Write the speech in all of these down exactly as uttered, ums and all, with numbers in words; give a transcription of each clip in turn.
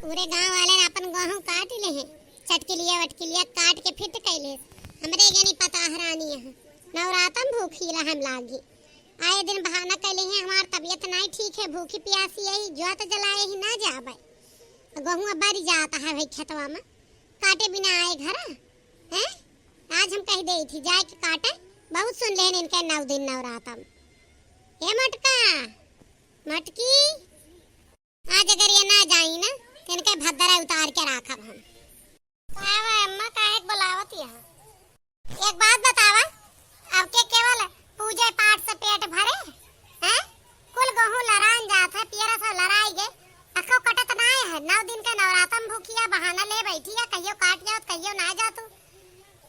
पूरे गाँव वाले अपन गोहूँ काट ले हैं, चटकिलिया वटकिलिया काट के फिट कैले। हमरे के नहीं पता है रानी, यहाँ नवरातम भूखी रहम लागी। आए दिन बहाना कैले हैं, हमार तबीयत नहीं ठीक है, भूखी प्यासी यही जोत जलाए ही ना जाबे। गोहूँ अब बारी जाता है भाई खेतवा में, काटे बिना आए घर हैं। आज हम कह दे थी जाए के काटे, बहुत सुन लेन इनके नौ दिन नवरातम। ए मटका, मटकी, आज अगर ये ना जाई ना, तो इनके भद्दरा उतार के राखब हम। का बा अम्मा, काहे के बुलावत यहाँ? एक बात बतावा, अब के केवल पूजे पाठ से पेट भरे? हैं? कुल गोहूँ लरान जात है, पियरा से लराई गे, अखो कटत नाय है। नौ दिन के नवरातम भूखिया बहाना ले बैठी है, कहियो काट जाओ, कहियो ना जा तू।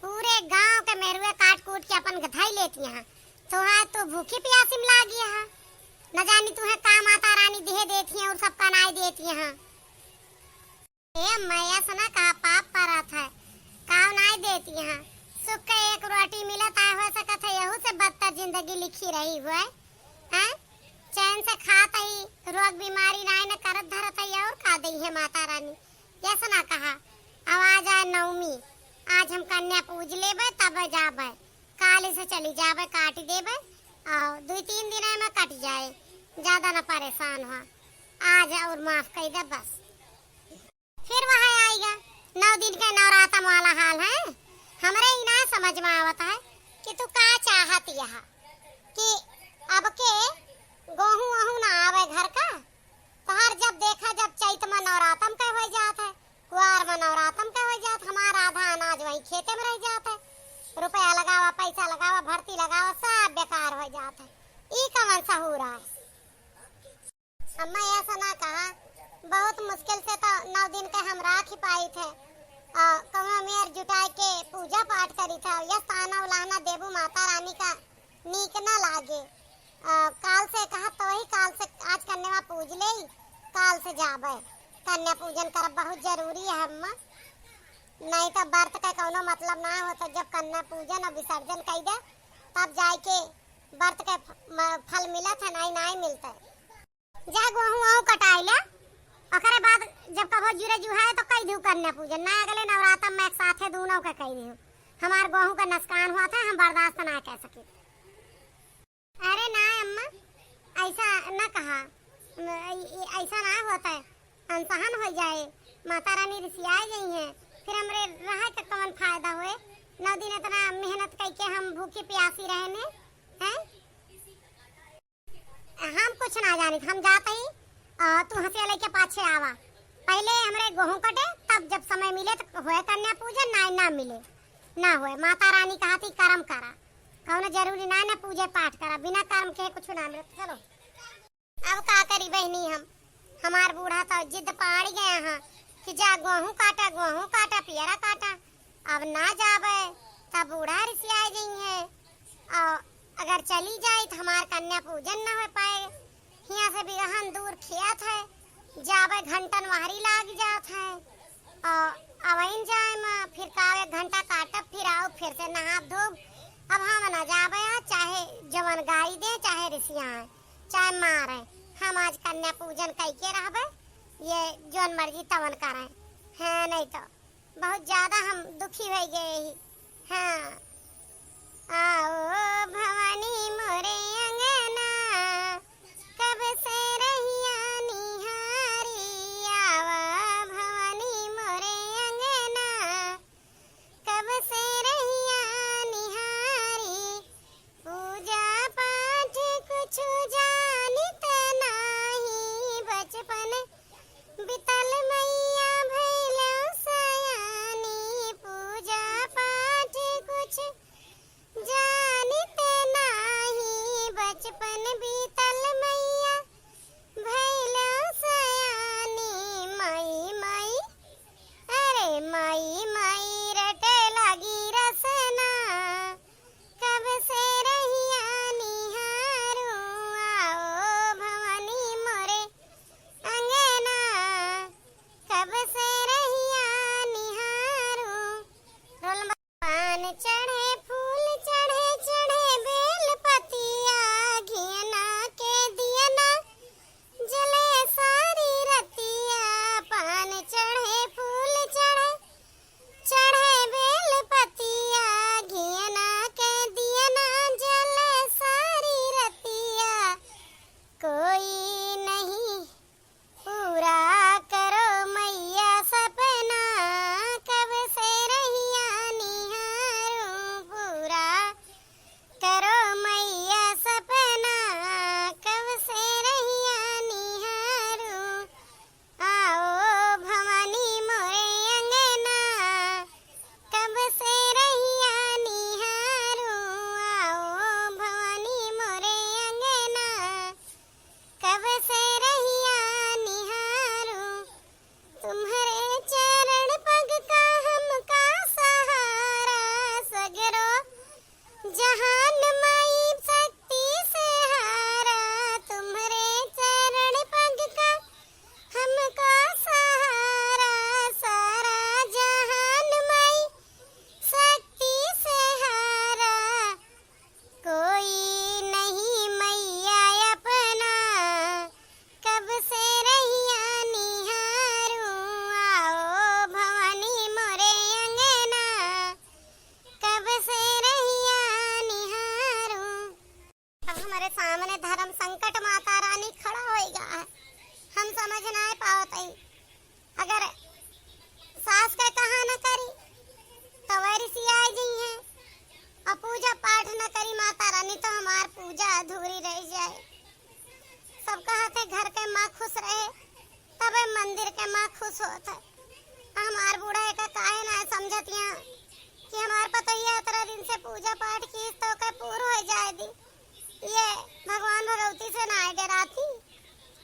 पूरे गांव के मेरुए काट कूट के अपन गधाई लेती हैं। तो आज तो भूखी प्यासी में लागी है, न जानी तुम्हें का माता रानी दिहे देती हैं और सबका नाय देती हैं। ए मैया सना का पाप परत है, काव नाय देती हैं। सुख के एक रोटी मिलत है, हो सकत है यहू से बदतर जिंदगी लिखी रही हुए। हैं? चैन से खात ही, रोग बीमारी नाय न करत धरत है, और का दई है माता रानी? यस ना कहा, अब आज आए नवमी, आज हम कन्या पूज लेबे, तब जाबे, काल से चली जाबे, काट देबे, और दुई तीन दिन में कट जाए, ज्यादा ना परेशान हो, आज और माफ कर दे बस। फिर वह आएगा, नौ दिन के नवरातम वाला हाल है। हमरे ही ना समझ में आवत है कि तू का चाहत यह कि अब के गोहूँ वहूँ ना आवे घर का, तोहार जब देखा, जब चैत में नवरातम के हो जात है, कुआर में नवरातम के हो जात, हमार आधा अनाज वही खेते में रह जात है। रुपया लगावा, पैसा लगावा, भर्ती लगावा, सब बेकार हो जात है। ई कवन सहूर है? अम्मा ऐसा ना कहा, बहुत मुश्किल से तो नौ दिन के हम राखी पाई थे, आ, कौनो मेर जुटाए के पूजा पाठ करी था, यस ताना उलाहना देबू माता रानी का नीक ना लागे। आ, काल से कहा तो वही काल से आज कन्या पूज ले, काल से जाबे। कन्या पूजन करब बहुत जरूरी है अम्मा, नहीं तो व्रत का कौनो मतलब ना हो। तो जब कन्या पूजन और विसर्जन कई दे तब जाए के व्रत के फ-, म-, फल मिलत है, नहीं, नहीं मिलता है। जा गोहूँ वहूँ कटाई ले, ओकरे बाद जब कबो जुरे जुहाए तो कई दिहू कन्या पूजन, ना अगले नवरातम में एक साथे दोनों के कई दिहू। हमार गोहूँ का नुकसान हुआ था, हम बर्दाश्त ना कर सके। अरे ना अम्मा, ऐसा ना कहा, ऐसा ना होता है, अनसहन हो जाए, माता रानी रिसियाए गई हैं, फिर हमरे रहा के कौन फायदा होए? नौ दिन इतना मेहनत करके हम भूखी प्यासी रहने हैं। हम कुछ ना जानित, हम जात ही, अ, तू हंसिया लेके पाछे आवा। पहले हमरे गोहूँ कटे, तब जब समय मिले तो होए कन्या पूजन, ना, ना मिले, ना होए। माता रानी कहा थी, "करम करा।" कौनो जरूरी ना, ना पूजे पाठ करा, बिना करम के कुछ ना मिले। चलो, अब का करी बहनी हम, हमार बूढ़ा तो जिद पाड़ गया है कि जा गोहूँ काटा, गोहूँ काटा, पियरा काटा। अब ना जाबे तब बूढ़ा रिसिया जाई है, और अगर चली जाई तो हमार कन्या पूजन न हो पाए। हियाँ से बिरहन दूर खेत है, जाबे घंटन वहरी लाग जात है, और अवइन जाए में फिर का एक घंटा काटब, फिर आओ फिर से नहाब धोब। अब हम ना जाबे, चाहे जवन गाई दे चाहे रिसियाए, चाहे मारे, हम आज कन्या पूजन कई के रहबे, ये जवन मर्जी तवन करें। हाँ, नहीं तो बहुत ज्यादा हम दुखी हो गए ही। हाँ। आओ भवानी मोरे अंगना, कब से रहिया निहारी, आवा भवानी मोरे अंगना, कब से रहिया निहारी, पूजा पाठ कुछ जानित नाही, बचपन बितल मैया भैलौ सयानी, पूजा पाठ कुछ जानित ना। सोत है। हमार बूढ़ा एका काहे ना समझतिया कि हमार पतोहिया इतना दिन से पूजा पाठ कीस तो ओके पूर हो जाए दी। ये भगवान भगवती से ना डराती,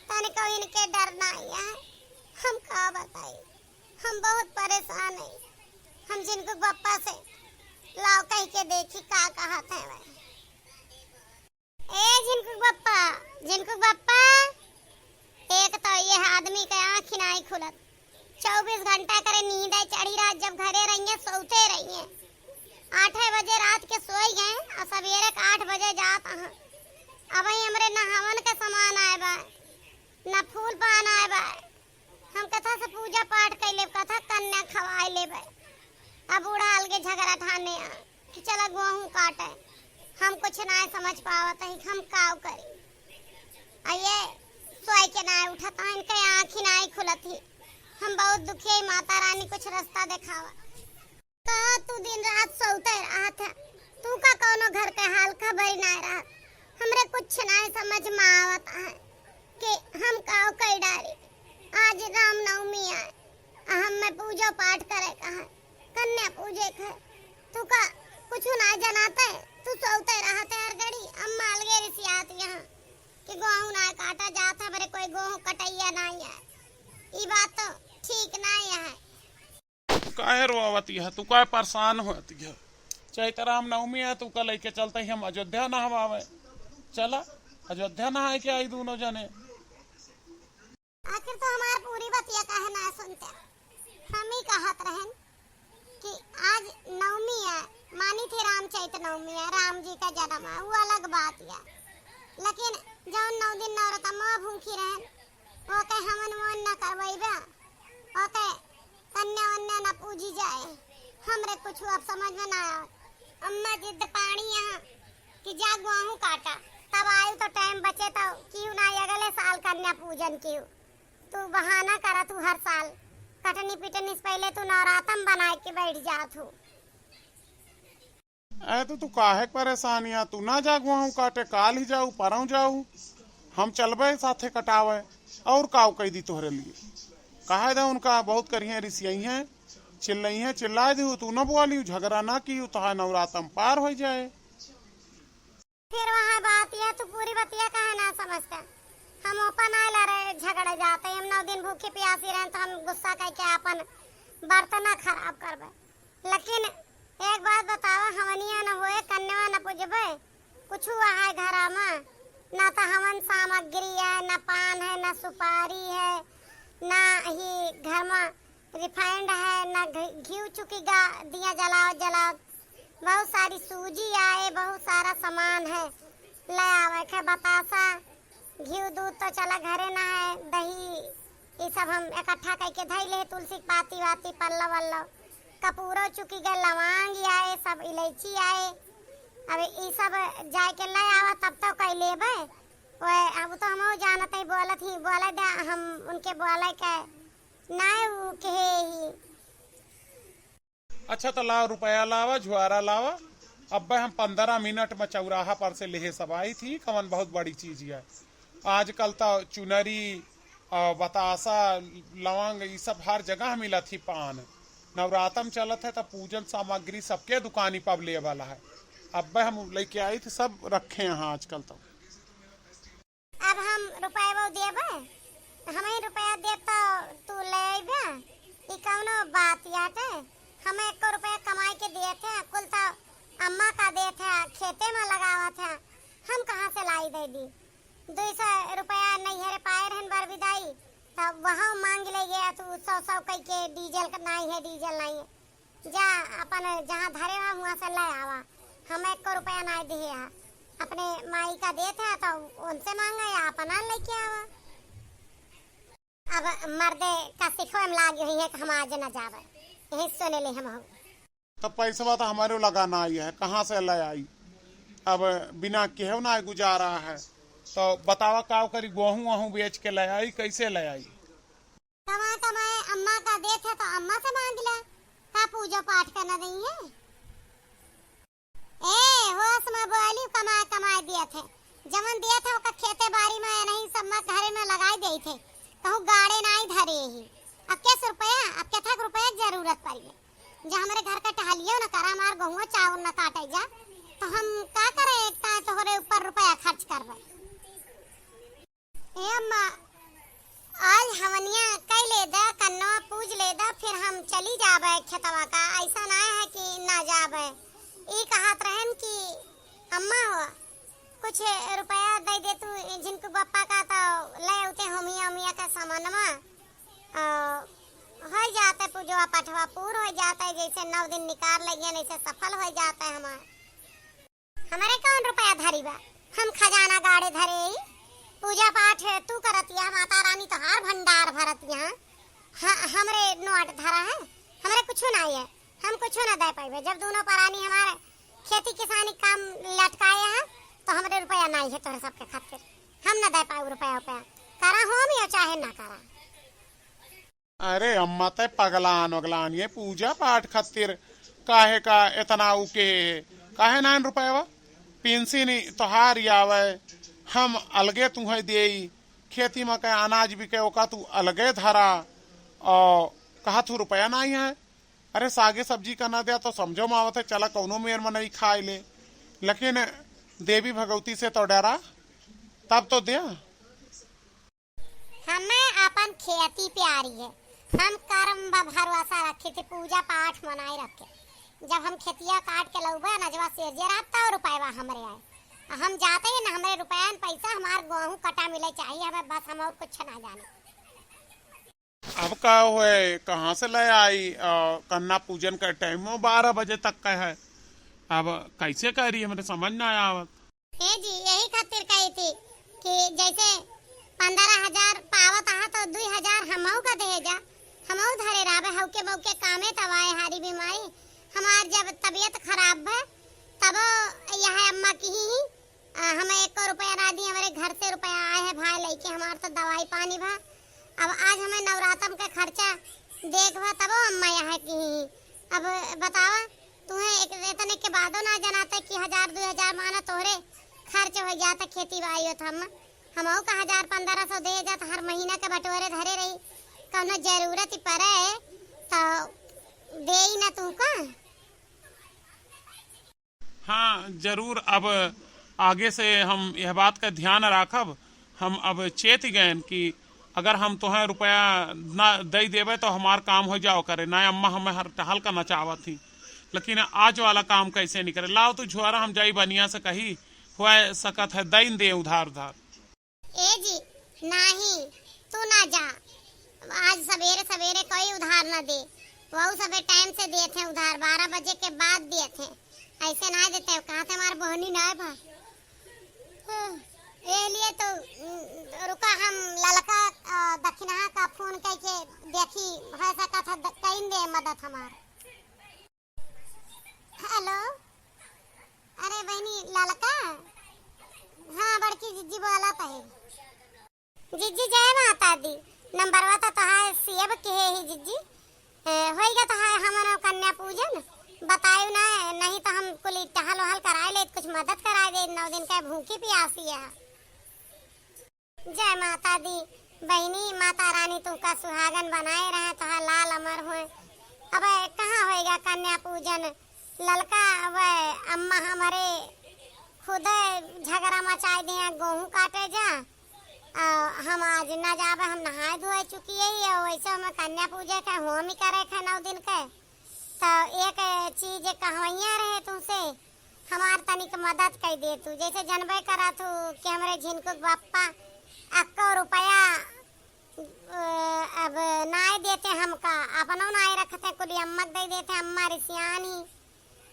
तनिको इनके डर ना आया है। हम का बताई, हम बहुत परेशान है। हम झिनकू बप्पा से लाव कह के देखी का कहत है वह। ए झिनकू बप्पा, झिनकू बप्पा, एक तो ये आदमी के आँखी नाई खुलत, चउबीस घंटा करे नींद है चढ़ी रहत, जब घरे रहिए सोते रहिए। आठे बजे रात के सोई गए और सवेरे के आठ बजे जात अहाँ। अबहीं हमरे न हवन के सामान आए बा, न फूल पान आए बा। हम कथा से पूजा पाठ कर लेब, कथा कन्या खवाए लेबे। अब बूढ़ा अलगे झगड़ा ठाने आ कि चला गोहूँ काटे। हम कुछ ना समझ पावत है, हम काव करी। आ ये सोए के ना उठत है, इनके आँखी ना खुलत ही। हम बहुत दुखी है, माता रानी कुछ रास्ता देखावा। का तू दिन रात सोते रहत है? तू का कौनो घर के हाल खबर ना रहत? हमरे कुछ ना समझ में आवत है कि हम काव कई डारी। आज रामनवमी आए, आ हम में पूजा पाठ करे का है, कन्या पूजे का है। तू का कुछ ना जनाते, तू सोते रहते हर घड़ी। अम्मा अलगे रिसियात यहाँ कि गोहूँ ना काटा जात है, हमरे कोई गोहूँ कटैया ना है। ई बात तो ठीक ना है। काहे रोवत है? तू काहे परेशान होत है? चैत राम नवमी है, तू का लेके चलते ही हम अयोध्या नहवावे। चला, अयोध्या नहाए के आई दोनों जने। आखिर तो हमार पूरी बतिया काहे ना सुनते? हम ही कहत रहन कि आज नवमी है, मानी थे राम चैत नवमी है, राम जी का जन्म है, वो अलग बात है। लेकिन जौन नौ दिन नवरतमा भूखी रहन, ओके हवन वन न करवैबा, ओके कन्या वन्या न पूजी जाए। हमरे कुछ अब समझ में ना आवत। अम्मा जिद पानी यहाँ कि जा गोहूँ काटा, तब आयु तो टाइम बचे तो क्यों ना अगले साल कन्या पूजन क्यों। तू बहाना करत हूँ हर साल, कटनी पिटनी से पहले तू नवरातम बनाए के बैठ जात हूँ। अरे तो तू काहे के परेशान या? तू ना जा गोहूँ काटे, काल ही जाऊ, परौं जाऊ, हम चलबे साथे कटावे। और काव कह दी तोहरे लिए? कहे दे उनका, बहुत करिए रिसियाई हैं, चिल्लई हैं, चिल्ला दी, तू ना बोली, झगड़ा ना की, तोहार नवरातम पार हो जाए। फिर वहाँ बात यह, तू पूरी बतिया काहे ना समझते? हम ओपन आए लड़े झगड़े जाते, हम नौ दिन भूखे प्यासी रहे तो हम गुस्सा करके अपन बर्तन ना खराब करबे। लेकिन एक बात बतावा, हवनिया न होए, कन्या न पूजबे, कुछ हुआ है घरा में, ना तो हवन सामग्री है, ना पान है, ना सुपारी है, ना ही घर में refined है, ना घी, घी चुकी गा दिया जलाओ जलाओ। बहुत सारी सूजी आए, बहुत सारा सामान है, ले आवे के बतासा, घी दूध तो चला घरे ना है, दही, ये सब हम इकट्ठा करके धई ले, तुलसी के पाती वाती, पल्लव वल्लव, कपूरो चुकी गए, लवांग आए, सब इलायची आए। अब ये सब जाए के ले आवा, तब तो कह लेबे। ओए, अब तो हम जानत है, बोलत ही, बोले दे, हम उनके बोले के ना, ऊ कहे ही। अच्छा, तो लावा, रुपया लावा, झुआरा लावा। अब्बे हम पन्द्रह मिनट में चौराहा पर से लेहे सब आई थी, कवन बहुत बड़ी चीज है। आजकल तो चुनरी, आ, बतासा, लवंग, ई सब हर जगह मिलत ही, पान। नवरातम चलत है, तो पूजन सामग्री सबके दुकानी पर ले वाला है। अब्बे हम लेके आई थी, सब रखे हैं आजकल तो। अब हम रुपया देबे, हम ही रुपया देब तो तू ले अइबे, ई कौनो बात याटे? हम एको रुपया कमाई के देत है, कुल तो अम्मा का देत है, खेते में लगावत है, हम कहाँ से लाई दे दी? दुई सौ रुपया नैहरे पाए रहन बर विदाई, तब वहाँ मांग ले गया तू सौ सौ कह के, डीजल का नाई है, डीजल नाई है। जा, अपन जहाँ धरे हो, हुआँ से ले आवा। हम एको रुपया नाई दिहे हा। अपने माई का देत है, तो उनसे मांगा या अपना लेके आवा। अब मर्दे का सिखवे में लागी हुई है कि हम आज न जावे। यही सुने ले हम हो। तो पैसवा तो हमारे लगा नाई है, कहाँ से ले आई? अब बिना केहू ना गुजारा है। तो बतावा, का करी, गोहूँ वहूँ बेच के ले आई, कैसे ले आई? कमा कमाए अम्मा का देत है तो अम्मा से मांग ले, का पूजा पाठ करना नहीं है? ए, होश में बोली, कमाए कमाए देत है, जवन देत है ओकर खेते बारी में नहीं, सब में घरे में लगाई देत है, कहूँ गाड़े नाई धरे ही। अब कैसे रुपया, अब केथक रुपया के जरूरत पड़ी है? जब हमरे घर का टहलियो न करा, हमार गहुआ चाउर न काटे जा, तो हम का करे, एक ता तोहरे ऊपर रुपया खर्च करबे? ए अम्मा, आज हवनिया कई ले दा, कन्नवा पूज ले दा, फिर हम चली जाबे खेतवा का। ऐसा ना है कि ना जाबे। ई कहत रहन कि अम्मा हो, कुछ रुपया दे दे तू झिनकू बप्पा का, तो ले आउते होमिया ओमिया का सामानवा। आ, हो जाते पूजवा पाठवा पूर हो जाते, जैसे नौ दिन निकार लगियन, ऐसे सफल हो जाते हमार। हमरे कौन रुपया धरी बा, हम खजाना गाड़े धरे ही। पूजा पाठ तू करतिया, माता रानी तोहार भंडार भरतिया। हाँ, हमरे नोट धरा है, हमरे कुछ ना है, हम कुछ ना दे पाइबे। जब दोनों परानी हमारे खेती किसानी काम लटकाए हैं, तो हमरे रुपया नहीं है तोहरे सबके खातिर, हम ना दे पाए रुपया उपया। करा होम या चाहे ना करा। अरे अम्मा, तै पगलान वगलान, ये पूजा पाठ खातिर काहे का इतना उके, काहे नान रुपया? पेंशन तोहार ही आवे, हम अलगे तुहे देई, खेती में के अनाज बिके ओका तू अलगे धरा, और कहा तू रुपया नहीं है। अरे सागे सब्जी का ना दिया तो समझो में आवत है, चला कौनो मेर में नहीं खाए ले, लेकिन देवी भगवती से तो डरा, तब तो दिया। हमें अपन खेती प्यारी है, हम कर्म बा भरोसा रखे थे, पूजा पाठ मनाए रखे। जब हम खेतिया काट के लउबे अनजवा सेजे रहब, तब रुपयवा हमरे आए। आ हम जाते ही ना, हमरे रुपया न पैसा, हमार गेहूं कटा मिले चाहिए हमें, बस हम और कुछ ना जाने। अब का होए, कहाँ से ले आई? आ, कन्या पूजन का टाइम बारह बजे तक का है, अब कैसे करी, हमरे समझ ना आवत। ए जी, यही खातिर कही थी कि जैसे पंद्रह हजार पावत आहा तो दुई हजार हमहू का दे जा, हमहू धरे रहबे, हउके बउके कामे तब आए हारी बीमारी। हमार जब तबीयत खराब भे तबो यह अम्मा की ही, आ, हम एको रुपया ना दी, हमरे घर से रुपया आए है भाई लइके, हमार तो दवाई पानी भा। अब आज हमें नवरातम के खर्चा देख भा तबो अम्मा यहाँ की ही। अब बतावा, तुहे एक वेतन के बादो ना जनाते कि हजार दुई हजार माना तोहरे खर्च हो जाता खेती बाड़ी होत हम, हमहू का हजार पंद्रह सौ दे जात, हर महीना के बटोरे धरे रही, कौनो जरूरत ही पड़े तो देई ना तू का। हाँ, जरूर, अब आगे से हम यह बात का ध्यान राखब। हम अब चेत गएन कि अगर हम तोहें रुपया ना दे देबे तो हमार काम हो जाओ करे, ना अम्मा हमें हर टहल का नचावत ही। लेकिन आज वाला काम कैसे निकले? लाओ तू झोरा, हम जाई बनिया से कही, हो सकत है दैन दे उधार उधार। ए जी, नाही, तू ना जा। आज सवेरे सवेरे कोई उधार ना दे, वहू सबे टाइम से दिए थे उधार, बारह बजे के बाद दिए थे, ऐसे ना देते, कहा थे हमार बहनी ना बा। ए लिए तो, उम, रुका, हम ललका, अ, दखिनहा का फोन कइके देखी, हो सकत है द-, कइन दे मदद हमार। हेलो, अरे बहनी ललका, हाँ बड़की जिज्जी बोलत है। जिज्जी जय माता दी, नंबरवा तो तोहार सेव किहे ही जिज्जी। ए, होइगा तोहार हमन कन्या पूजन, बतायु ना, नहीं तो हम कुली टहल वहल कराए लेत, कुछ मदद कराए देत, नौ दिन का भूखी पियासी है। जय माता दी बहिनी, माता रानी तुमका सुहागन बनाए रहे, तोहार लाल अमर होए। अब कहाँ होएगा कन्या पूजन? ललका अब अम्मा हमरे खुद झगड़ा मचाए दिया, गेहूं काटे जा, आ, हम आज ना जाबे, हम नहाए धोए चुकी है, और वैसे हमें कन्या पूजे के होम ही करे के नौ दिन के। तो एक चीज कहवैया रहे तुमसे, हमार तनिक मदद कई दे तू। जैसे जनबे करा तू कि हमरे झिनकू के बप्पा अक्को रुपया, अ, अब नाय देते हमका, अपनो नाय रखते, कुली अम्मा के दे देते, अम्मा रिसियानी।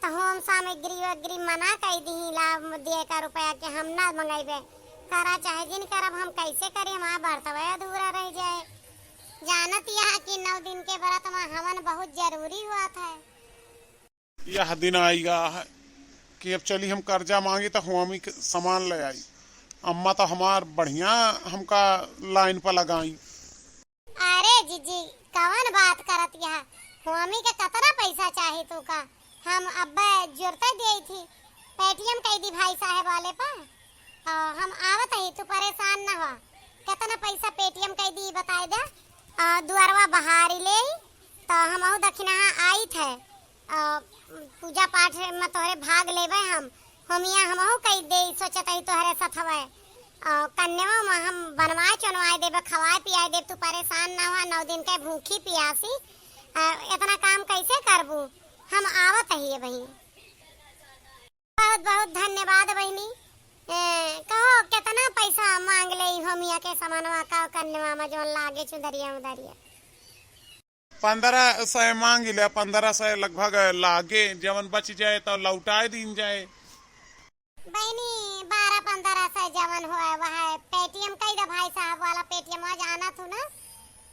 तो होम सामग्री वग्री मना कई दी ला दिए का रुपया के हम ना मंगेबे। करा चाहे जिन करब, हम कैसे करी, हमार बर्तवे अधूरा रह जाए। जानत यह कि नौ दिन के व्रत में हवन बहुत जरूरी हुआ था। यह दिन आइगा है कि अब चली हम कर्जा मांगी तो होमी के सामान ले आई। अम्मा तो हमार बढ़िया हमका लाइन पर लगाई। अरे जिज्जी, कवन बात करत यह? होमी के कतना पैसा चाही तू का? हम अब्बे जुरते दिए थी, पेटीएम कई दी भाई साहब वाले पर। आ, हम आवत ही, तू परेशान न हो। कितना पैसा पेटीएम कई दी बताए दे, अ, दुअरवा बहारी लेई, त हमहू दखिनहा आइत है। अ, पूजा पाठ में तोहरे भाग लेबे हम। होमिया हमहू कई देई, सोचत हई तोहरे सथवे। अ, कन्यवा में हम बनवाए चोनवाए देबे, खवाए पियाए देब, तू परेशान ना हुआ, नौ दिन के भूखी पियासी। अ, एतना काम कैसे करबू? हम आवत ही बहिन। बहुत बहुत धन्यवाद बहिनी। ए, कहो केतना पैसा मांग लेई होमिया के समनवा का कन्यवा में जौन लागे चुंदरिया उदरिया? पन्द्रह सौ मांग ले, पन्द्रह सौ लगभग लागे, जवन बच जाए तो लौटाए दीन जाए। बहिनी, बारह पन्द्रह सौ जवन होए वह Paytm कई दे भाई साहब वाला, Paytm वा जानत हूँ ना,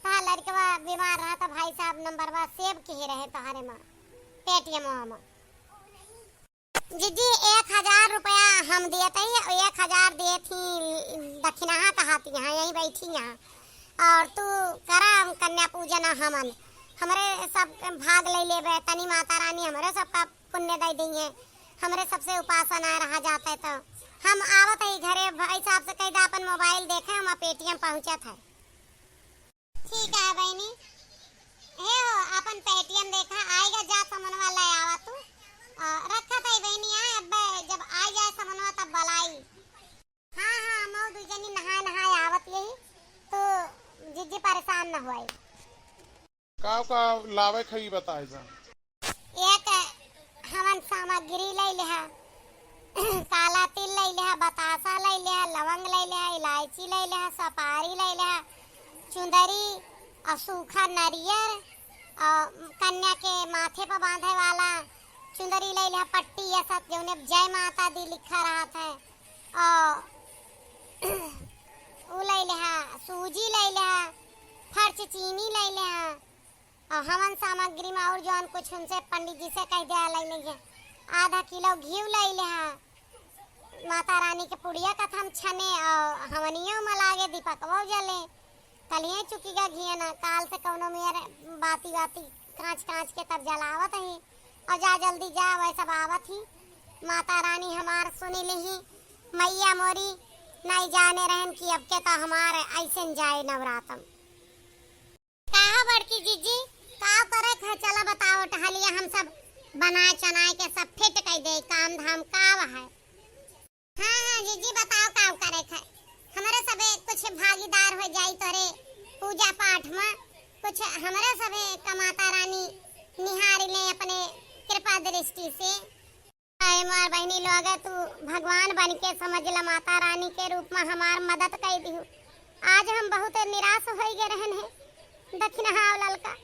तहार लड़कवा बीमार रहा तो भाई साहब नंबरवा save किहे रहे तोहरे माँ Paytm वा में। जीजी, एक हजार रुपया हम दिए तही, एक हजार दिए थी दखिनहा कहाती यहाँ, यहीं बैठी यहाँ। और तू करा कन्या पूजन हमन, हमरे सब भाग ले लेबे, तनी माता रानी हमरे सबका पुण्य दे दइहे, हमरे सबसे उपासन आए रहा जाते तो। हम आवत ही घरे, भाई साहब से कह दे अपन mobile देखे, हम Paytm पहुँचत है। ठीक है बहिनी। हे हो, अपन Paytm देखा, आइगा जा समनवा ले आवा तू। अ, रखत है बहिनी, आ, अब जब आ जाए समनवा तब बलाई। हाँ, हाँ, हम दू जनी नहाए नहाए आवत यही, तो जीजी परेशान न होई। का का लावे खई बताए जा। एक हवन सामग्री ले लिहा, काला तिल ले लिहा, बतासा ले लिहा, लवंग ले लिहा, इलायची ले लिहा, सुपारी ले लिहा, चुंदरी और सूखा नरियर और कन्या के माथे पर बांधे वाला चुंदरी ले लिहा, पट्टी, ये सब जौने जय माता दी लिखा रहत है। और उ ले लिहा, सूजी ले लिहा, फर्च चीनी ले लिहा। और हवन सामग्री में और जौन कुछ उनसे पंडित जी से कह दिया ले लेंगे। आधा किलो घी ले लिहा। माता रानी के पुड़िया कथम छने और हवनियो में लागे, दीपकवो जले। तलिए चुकी गा घिया ना, काल से कौनो मेर बाती बाती कांच कांच के तब जलावत ही। और जा जल्दी जा, वह सब आवत ही। माता रानी हमार सुनी लिही, मैया मोरी नहीं जाने रहन कि अब के तो हमार ऐसे न जाए नवरातम। का हो बड़की जीजी, का करे थे? चला बताओ टहलिया, हम सब बनाए चनाए के सब फिट कर दे, काम धाम का है? हाँ, हाँ, जीजी, बताओ, का करे थे? हमरे सबे कुछ भागीदार हो जाई तोरे पूजा पाठ में, कुछ हमरे सबे का माता रानी निहारी ले अपने कृपा दृष्टि से। अरे मार बहिनी लोग, तू भगवान बन के समझ ला, माता रानी के रूप में हमार मदद कर दिहु। आज हम बहुत निराश हो गए रहन है। दक्षिणा हाव ललका,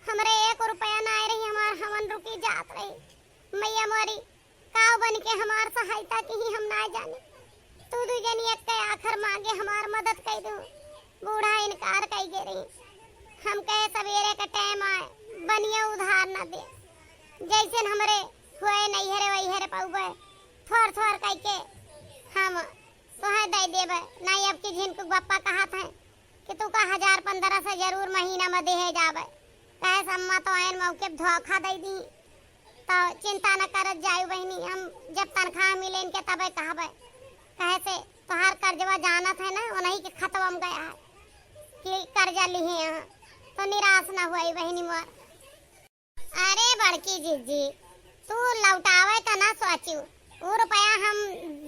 हमरे एक रुपया ना आए रही, हमार हवन रुकी जात रही। मैया मोरी, काव बन के हमार सहायता की ही हम ना जाने। तू दू जनी एक के आखिर मांगे हमार मदद कई दू। बूढ़ा इनकार कई गे रही। हम कहे सवेरे के टाइम आए, बनिया उधार न दे। जैसे हमरे हुए नैहरे वैहरे पौबे, थोर थोर कई के हम तोहे दे देबे। नहीं अब की झिनकुक बप्पा कहत हैं कि तू का हजार पन्द्रह सौ जरूर महीना में देहे जाबे। कहे से अम्मा तो आयन मौके पे धोखा दे दी। तो चिंता न करत जायु बहिनी, हम जब तनख्वाह मिले इनके तबे कहबे। कहे से तोहार कर्जवा जानत है ना, उन्हीं के खतवा में गया है कि कर्जा लिहे हैं, तो निराश न हुई बहिनी मोर। अरे बड़की जीजी, तू लौटावे का ना सोचू, उ रुपया हम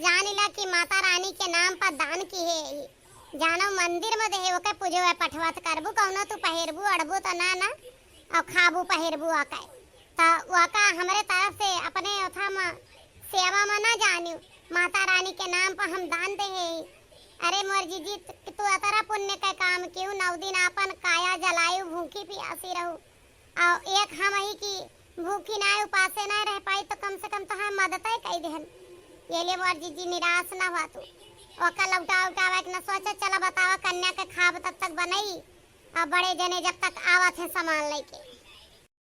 जानिला कि माता रानी के नाम पर दान किहे ही। जानो मंदिर में देहे, ओके पूजवे पठवत करबू, कौनो तू पहिरबू, अड़बू तो ना, ना, और खाबू पहिरबू ओके। त ओका हमरे तरफ से अपने ओथा में सेवा में ना जानियो, माता रानी के नाम पर हम दान देहे ही। अरे मोर जीजी, त-, तू अतरा पुण्य के काम क्यों, नौ दिन आपन काया जलायु, भूखी पियासी रहू। और एक हम ही कि भूखी ना उपासे ना रह पाई, तो कम से कम तो हम मदद ही कई देहन। ये लिए मोर जीजी निराश ना हुआ तू। ओका लौटा उठावे के न सोचा, चला बतावा कन्या के खाब तब तक बनई, और बड़े जने जब तक आवत है सामान लेके।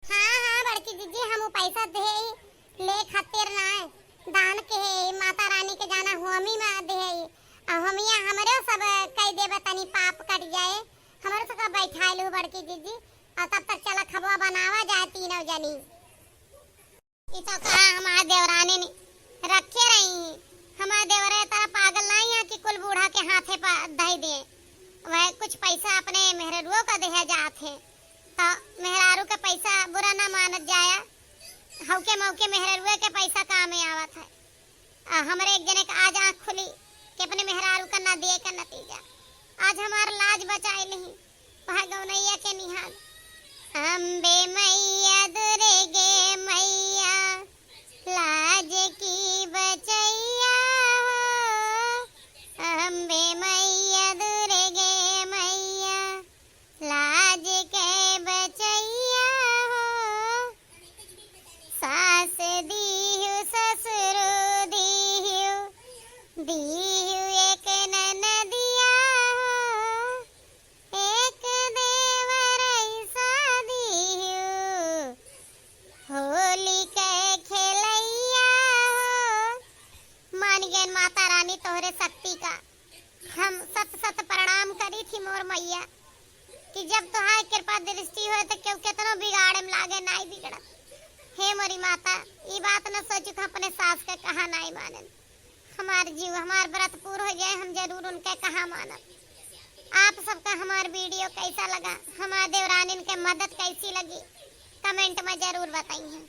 हाँ, हाँ, बड़की जीजी, हम उ पैसा दे ही ले खातिर ना है, दान के है, माता रानी के जाना होमी में दे ही। और हमिया हमरे सब कई देबे, तनी पाप कट जाए, हमरे सब का बैठाए लू बड़की जीजी। और तब तक चला खबवा बनावा जाए तीनों जनी। ई तो कहा हमार देवरानी ने रखे रही। हमार देवरे तरह पागल नहीं है कि कुल बूढ़ा के हाथे पर धई दे। वह कुछ पैसा अपने मेहररुओ का देहा जात है, तो मेहरारू का पैसा बुरा ना मानत जाया, हउके मउके मेहररुए के पैसा काम में आवत है। आ, हमरे एक जने का आज आँख खुली कि अपने मेहरारू का ना दिए का नतीजा। आज हमार लाज बचाए लिही, वह गौनैया के निहान। अम्बे मैया दुर्गे मैया, लाज की बचैया हो। अम्बे मैया दुर्गे मैया, लाज के बचैया हो। सास दीहु ससुर दीहु, दीहु एक ननदिया हो। एक देवर ऐसा दीहु, होली के खेलैया हो। मान गयन माता रानी तोहरे शक्ति का। हम सत सत प्रणाम करी थी मोर मैया कि जब तोहार कृपा दृष्टि होए तो केहू केतनो बिगाड़े में लागे, नाई बिगड़त। हे मोरी माता, ई बात न सोचू कि अपने सास के कहा नाई मानन। हमार जीव, हमार व्रत पूर हो जाए, हम जरूर उनके कहा मानब। आप सबका हमार वीडियो कैसा लगा, हमार देवरानिन के मदद कैसी लगी, कमेंट में जरूर बताइए।